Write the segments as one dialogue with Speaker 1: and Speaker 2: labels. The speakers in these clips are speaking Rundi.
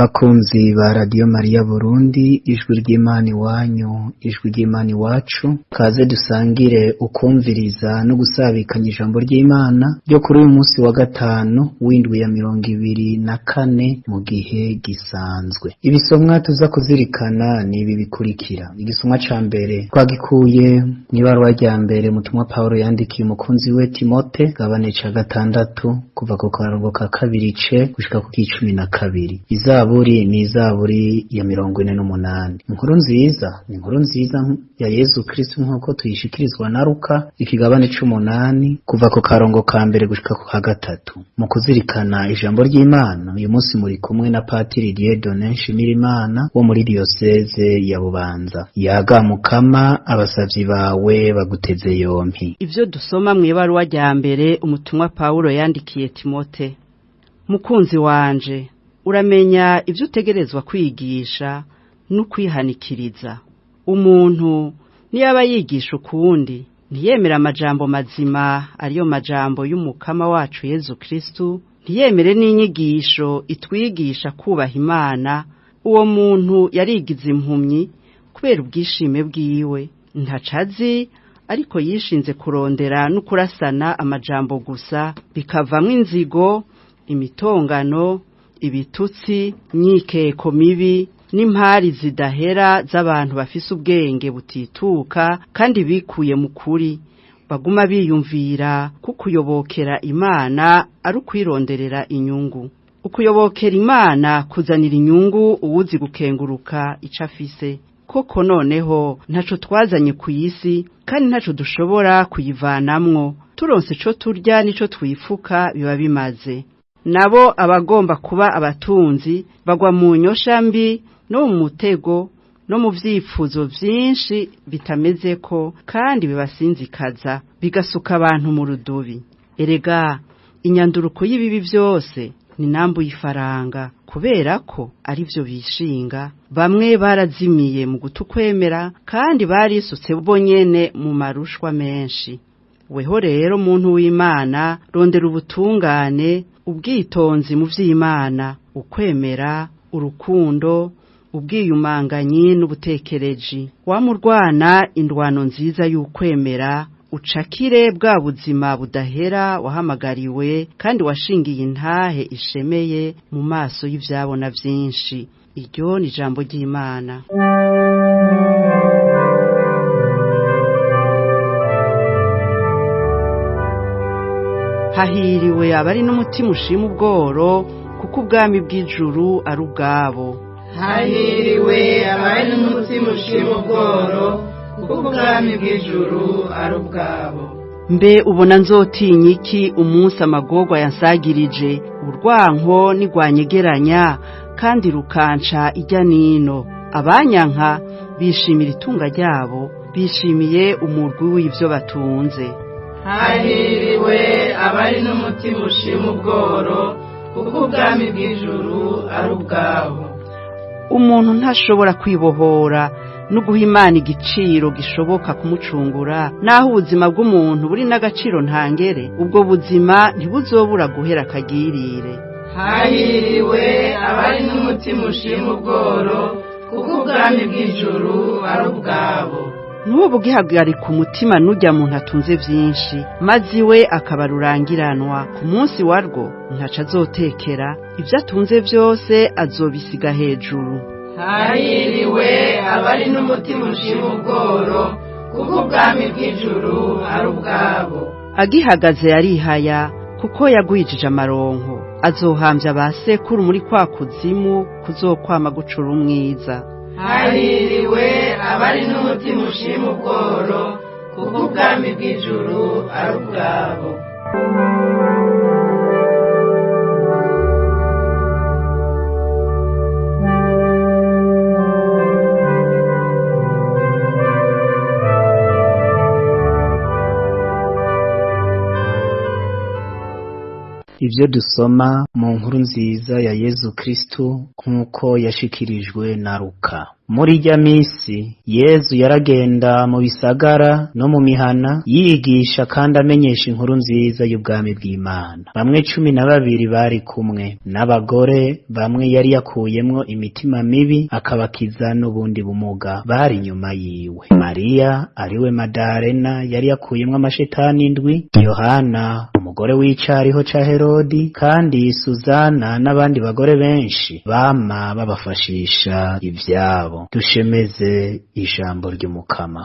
Speaker 1: Bakunzi ba Radiyo Mariya Burundi, ijwi ry'Imana iwanyu, ijwi ry'Imana iwacu, kaze dusangire ukumviriza no gusabikanya ijambo ry'Imana ryo kuri uyu munsi wa gatanu w'indwi ya 24 mu gihe gisanzwe. Ibisomwa tuza kuzirikana ni ibi bikurikira. Igisomwa ca mbere twagikuye mw'ibaruwa rya mbere mutumwa Pawulo yandikiye umukunzi we Timote, gabane ca gatandatu kuva ku karongo ka 2 c gushika ku 12. Izaburi ni izaburi ya 48. Inkuru nziza ni inkuru nziza ya Yezu Kristo nk'uko tuyishikirizwa na Luka, ikigabane c'umunani kuva ku karongo ka mbere gushika ku ka gatatu. Mu kuzirikana ijambo ry'Imana uyu munsi muri kumwe na Patiri Dieudonné Nshimirimana wo muri diyoseze ya Bubanza. Yaga Mukama, abasavyi bawe baguteze yompi.
Speaker 2: Ivyo dusoma mw'ibaruwa rya mbere umutumwa Pawulo yandikiye Timote. Mukunzi wanje, uramenya ivyo utegerezwa kwigisha no kwihanikiriza. Umuntu niyaba yigisha ukundi, ntiyemera amajambo mazima ariyo majambo y'umukama wacu Yezu Kristu, ntiyemere n'inyigisho itwigisha kubaha Imana, uwo muntu yarigize impumyi kubera ubwishime bwiwe, ntacazi ariko yishinze kurondera no kurasana amajambo gusa, bikavamwo inzigo, imitongano, ibitutsi, myikeko mibi n'impari zidahera z'abantu bafise ubwenge butituka kandi bikuye mu kuri, baguma biyumvira ko kuyobokera Imana ari ukwironderera inyungu. Ukuyobokera Imana kuzanira inyungu uwuzi gukenguruka ico afise. Koko noneho ntaco twazanye ku isi kandi ntaco dushobora kuyivanamwo, turonse ico turya n'ico twifuka biba bimaze. Nabo abagomba kuba abatunzi bagwa mu nyosha mbi no mu mutego no mu vyifuzo vyinshi bitameze ko kandi bibasinzikaza, bigasuka abantu mu rudubi. Erega inyanduruko y'ibibi vyose ni nambu y'ifaranga, kubera ko ari vyo bishinga. Bamwe barazimiye mu gutukwemera kandi barisutse bonyene mu marushwa menshi. Weho rero muntu w'Imana, rondera ubutungane, ubwitonzi mu vy'Imana, ukwemera, urukundo, ubwiyumanganyi n'ubutekereji. Wamurwana indwano nziza y'ukwemera, ucakire bwa buzima budahera wahamagariwe kandi washingiye intahe ishemeye mu maso y'ivyabona vyinshi. Iryo ni ijambo ry'Imana. Hahiriwe abari n'umutima ushima ubworo, kuko ubwami bw'ijuru ari ubwabo.
Speaker 3: Hahiriwe abari n'umutima ushima ubworo, kuko ubwami bw'ijuru ari ubwabo.
Speaker 2: Mbe ubona nzotinya iki umunsi amagorwa yansagirije, urwanko nigwanyegeranya kandi rukanca ijya nino. Abanyanka bishimira itunga ryabo, bishimiye umurwi w'ivyo batunze.
Speaker 3: Hahiriwe abari n'umutima ushima ubworo, kuko ubwami bw'ijuru ari ubwabo.
Speaker 2: Umuntu ntashobora kwibohora no guha Imana igiciro gishoboka kumucungura, naho ubuzima bw'umuntu buri n'agaciro ntangere, ubwo buzima ntibuzobura guhera akagirire.
Speaker 3: Hahiriwe abari n'umutima ushima ubworo, kuko ubwami bw'ijuru ari ubwabo.
Speaker 2: N'ubu gihagarika umutima n'ujya muntu atunze vyinshi, maze iwe akaba rurangiranwa. Ku munsi warwo ntaco azotekera, ivyo atunze vyose azobisiga hejuru.
Speaker 3: Hahiriwe abari n'umutima ushima ubworo, kuko ubwami bw'ijuru ari ubwabo.
Speaker 2: Agihagaze yarihaya, kuko yagwijije amaronko. Azohamvya ba sekuru muri kwa kuzimu kuzokwama gucura umwiza.
Speaker 3: Hahiriwe abari n'umutima ushima ubworo, kuko ubwami bw'ijuru ari ubwabo.
Speaker 1: Ivyo dusoma mu nkuru nziza ya Yezu Kristu nk'uko yashikirijwe na Luka. Muri irya misi Yezu yaragenda mu bisagara no mu mihana yigisha kandi amenyesha inkuru nziza y'ubwami bw'Imana. Bamwe 12 bari kumwe n'abagore bamwe yari yakuyemwo imitima mibi akabakiza n'ubundi bumuga bari inyuma yiwe. Mariya ariwe Madarena yari yakuyemwo amashetani 7, Yohana umugore w'icariho ca Herodi, kandi Suzana n'abandi bagore benshi bama babafashisha ivyabo. Dushemeze ijambo ry'Umukama.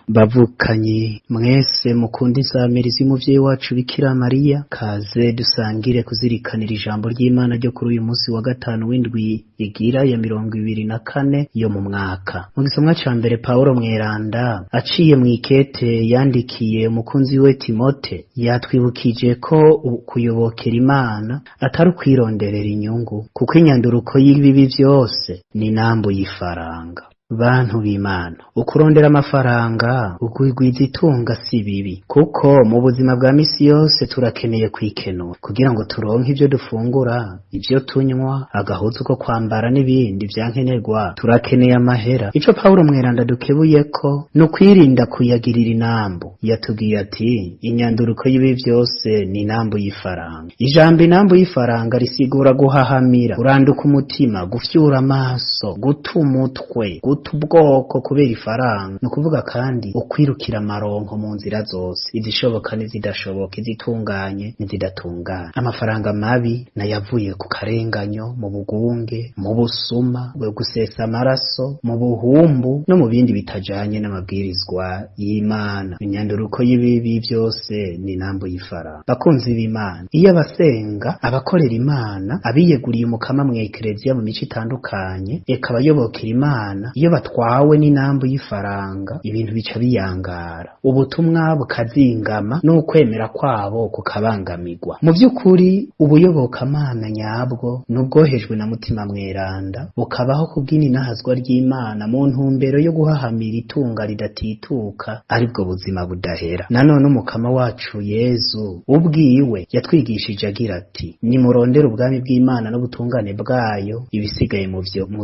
Speaker 1: Bavukanyi mwese mukunda insamirizi y'umuvyeyi wacu Bikira Mariya, kaze dusangire kuzirikanira ijambo ry'Imana ryo kuri uyu munsi wa gatanu w'indwi igira ya 24 yo mu mwaka. Mu gisomwa ca mbere Paulo Mweranda aciye mw'ikete yandikiye umukunzi we Timote, yatwibukije ko kuyobokera Imana atari ukwironderera inyungu, kuko inyanduruko y'ibibi vyose ni nambu y'ifaranga. Bantu b'Imana, ukurondera amafaranga ukugwiza itunga si bibi, kuko mu buzima bwa misi yose turakeneye kwikenura kugira ngo turonke ivyo dufungura, ivyo tunywa, agahuzu ko kwambara n'ibindi vyankenerwa. Turakeneye amahera. Ico Paulo Mweranda dukebuyeko ni ukwirinda kuyagirira inambu. Yatubwiye ati inyanduruko y'ibi vyose ni inambu y'ifaranga. Ijambo inambu y'ifaranga risigura guhahamira, kuranduka umutima, gufyura amaso, guta umutwe, guta ubwoko kubera ifaranga. Ni ukuvuga kandi ukwirukira amaronko mu nzira zose, izishoboka n'izidashoboka, izitunganye n'izidatunganye. Amafaranga mabi nayavuye ku karenganyo, mu bugunge, mu busuma, mu gusesa amaraso, mu buhumbu no mu bindi bitajanye n'amabwirizwa y'Imana. Inyanduruko y'ibibi byose ni inambu y'ifaranga. Bakunzi b'Imana, iyo abasenga, abakorera Imana, abiyeguriye Umukama mu Ekereziya mu mico itandukanye, eka abayobokera Imana, iyo batwawe n'inambu y'ifaranga ibintu bica biyangara, ubutumwa bukazingama n'ukwemera kwabo kukabangamirwa. Mu vy'ukuri ubuyobokamana nyabwo n'ubwohejwe na Mutima Mweranda, bukabaho kubw'ininahazwa ry'Imana mu ntumbero yo guhahamira itunga ridatituka, aribwo buzima budahera. Nanone Umukama wacu Yezu ubwiwe yatwigishije agira ati nimurondere ubwami bw'Imana n'ubutungane bwayo, ibisigaye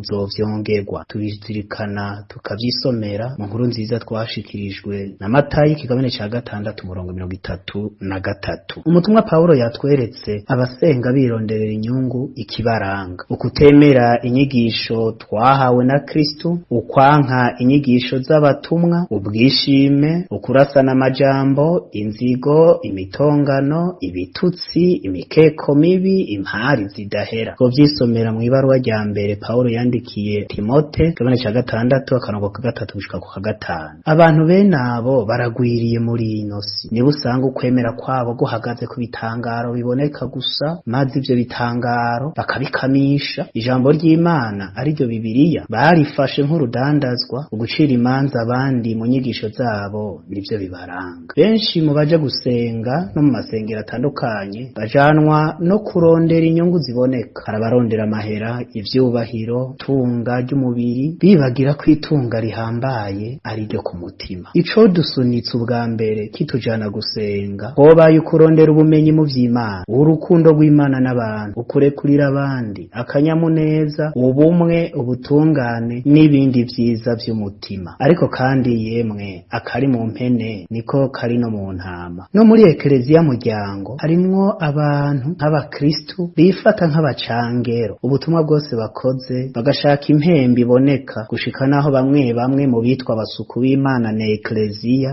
Speaker 1: muzovyongerwa. Tubizirikana tukavyisomera mu nkuru nziza twashikirijwe na Matayo ikigabane ca 6 umurongo 33. Umutumwa Paulo yatweretse abasenga bironderera inyungu ikibaranga: ukutemera inyigisho twahawe na Kristo, ukwanka inyigisho z'abatumwa, ubwishime, ukurasana amajambo, inzigo, imitongano, ibitutsi, imikeko mibi, impari zidahera. Twovyisomera mu ibaruwa rya mbere Paulo yandikiye Timote ikigabane ca 6 akarongo ka 3 gushika ku ka 5. Abantu bene abo baragwiriye muri ino si. Nibo usanga ukwemera kwabo guhagaze ku bitangaro biboneka gusa, maze ivyo bitangaro bakabikamisha. Ijambo ry'Imana ariryo Bibiliya barifashe nk'urudandazwa, ugucira imanza abandi mu nyigisho zabo nivyo bibaranga. Benshi mu baja gusenga no mu masengero atandukanye bajanwa no kurondera inyungu ziboneka. Hari abarondera amahera, ivyubahiro, tunga ry'umubiri, bibagira ko itunga rihambaye ari ryo ku mutima. Ico dusunitse ubwa mbere kitujana gusenga hobaye ukurondera ubumenyi mu vy'Imana, urukundo rw'Imana n'abantu, ukurekurira abandi, akanyamuneza, ubumwe, ubutungane n'ibindi vyiza vy'umutima. Ariko kandi yemwe akari mu mpene niko kari no mu ntama. No muri Ekereziya muryango harimwo abantu nk'abakristu bifata nk'abacangero, ubutumwa bwose bakoze bagashaka impembe iboneka, gushika naho bamwe bamwe mu bitwa abasuku b'Imana na Ekereziya,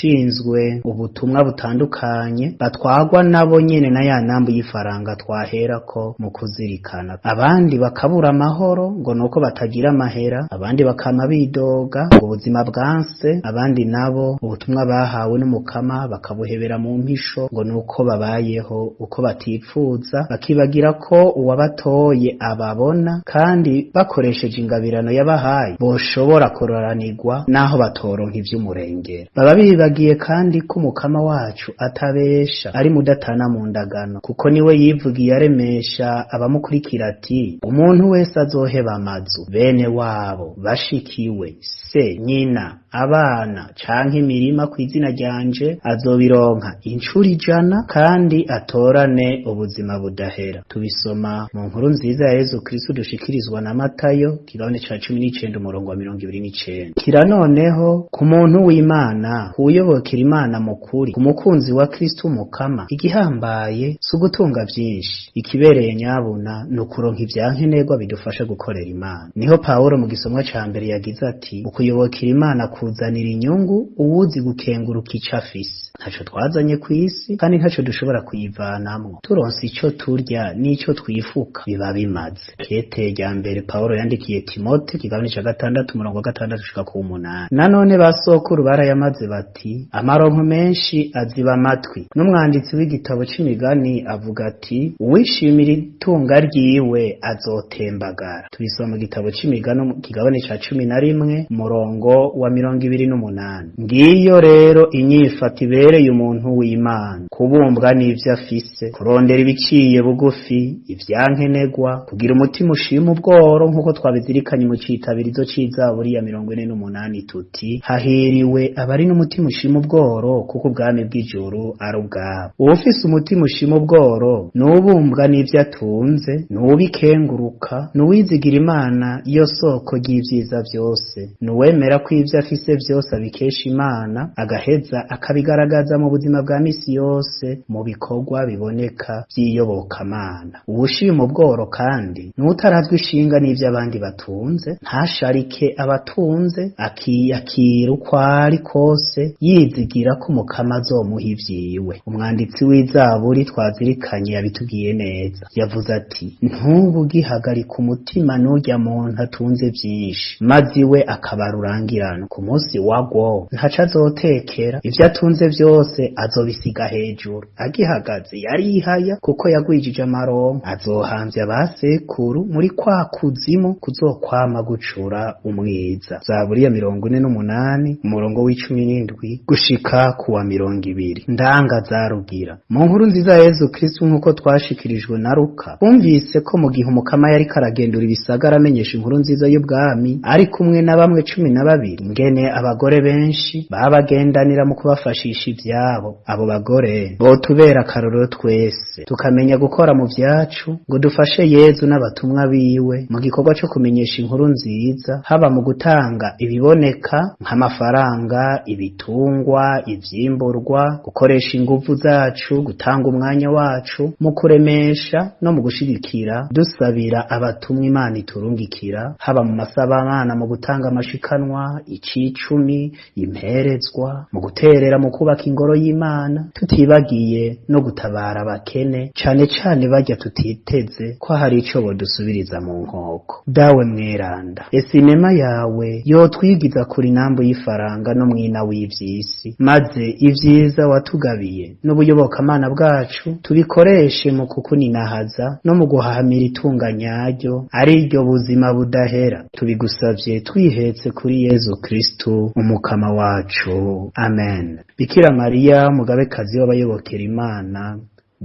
Speaker 1: abashinzwe ubutumwa butandukanye, batwagwa nabo nyene na ya nambu y'ifaranga twaherako mu kuzirikana. Abandi bakabura amahoro ngo nuko batagira amahera, abandi bakama bidoga ngo ubuzima bwanse, abandi nabo ubutumwa bahawe n'Umukama bakabuhebera mu mpisho ngo nuko babayeho uko batipfuza, bakibagira ko uwabatoye ababona, kandi bakoresheje ingabirano yabahaye bagwaye boshobora kuroranirwa naho batoronka ivy'umurengera. Baba bibagiye kandi ko Umukama wacu atabesha, ari mudatana mu ndagano, kuko niwe yivugiye aremesha abamukurikira ati: umuntu wese azoheba amazu, bene wabo, bashikiwe, se, nyina, abana canke imirima kw'izina ryanje, azobironka incuro 100 kandi atorane ubuzima budahera. Tubisoma mu nkuru nziza ya Yezu Kristo dushikirizwa na Matayo kigabane ca 19 umurongo wa 29. Kira noneho ku muntu w'Imana, kuyobokera Imana mu kuri, ku mukunzi wa Kristo Umukama, igihambaye si ugutunga vyinshi, ikibereye nyabuna ni ukuronka ivyankenerwa bidufasha gukorera Imana. Niho Pawulo mu gisomwa ca mbere yagize ati: ukuyobokera Imana kuzanira inyungu uwuzi gukenguruka ico afise. Ntaco twazanye kw'isi kandi ntaco dushobora kuyivanamwo. Turonse ico turya n'ico twifuka biba bimaze. Kete rya mbere Pawulo yandikiye Timote kigabane ca 6 umurongo wa 6 gushika ku 8. Nanone basokuru barayamaze bati: amaronko menshi aziba amatwi. N'umwanditsi w'igitabo c'imigani avuga ati: uwishimira itunga ryiwe azotembagara. Tubisoma mu gitabo c'imigani kigabane ca 11 umurongo wa 28. Ngiyo rero inyifato ibereye umuntu w'Imana, kubumbwa n'ivyo afise, kurondera ibiciye bugufi, ivyankenerwa, kugira umutima ushima ubworo, nk'uko twabizirikanye mu citabirizo c'izaburi ya 48 tuti: hahiriwe abari n'umutima ushima ubworo, kuko ubwami bw'ijuru ari ubwabo. Uwufise umutima ushima ubworo n'ubumbwa n'ivyo atunze, n'uwikenguruka, n'uwizigira Imana yo soko ry'ivyiza vyose, n'uwemera ko ivyo afise vyose abikesha Imana, agaheza akabigaragaza mu buzima bwa misi yose mu bikorwa biboneka vy'iyobokamana. Uwushima ubworo kandi n'utarazwa ishinga n'ivyo abandi batunze, ntasharike abatunze, akiyakira uko ari kose, yizigira ko Umukama azomuha ivyiwe. Umwanditsi w'izaburi twazirikanye yabitubwiye neza, yavuze ati: ntubu gihagarika umutima n'urya muntu atunze vyinshi, maze iwe akaba rurangirana. Ku munsi wagwo ntaco azotekera, ivyo atunze vyose azobisiga hejuru. Agihagaze yarihaya kuko yagwijije amaronko, azohamvya abasekuru muri kwa kuzimu kuzokwama gucura umwiza. Zaburi ya 48 umurongo w'17 gushika kuwa 20. Ndanga zarugira. Mu nkuru nziza ya Yezu Kristo nk'uko twashikirijwe na Luka, twumvise ko mu gihe Umukama yariko aragendura ibisagara amenyesha inkuru nziza y'ubwami, ari kumwe na bamwe 12, ingene abagore benshi babagendanira mu kubafashisha ivyabo. Abo bagore botubera akarorero twese, tukamenya gukora mu vyacu ngo dufashe Yezu n'abatumwa biwe mu gikorwa co kumenyesha inkuru nziza, haba mu gutanga ibiboneka nk'amafaranga, ibitungwa, ivyimburwa, gukoresha inguvu zacu, gutanga umwanya wacu mu kuremesha no mu gushigikira, dusabira abatumwa Imana iturungikira, haba mu masabamana, mu gutanga amashikanwa, icicumi, imperezwa, mu guterera mu kubaka ingoro y'Imana, tutibagiye no gutabara abakene, cane cane barya tutiteze ko hari ico bodusubiriza mu nkoko. Dawe mweranda, esinema yawe yotwigiza kuri nambu y'ifaranga no mwina w'ivyisi, maze ivyiza watugabiye n'ubuyobokamana bwacu tubikoreshe mu kukuninahaza no mu guhahamira itunga nyaryo, ari ryo buzima budahera. Tubigusavye twihetse kuri Yezu Kristo Umukama wacu. Amen. Bikira Mariya mugabekazi w'abayobokera Imana,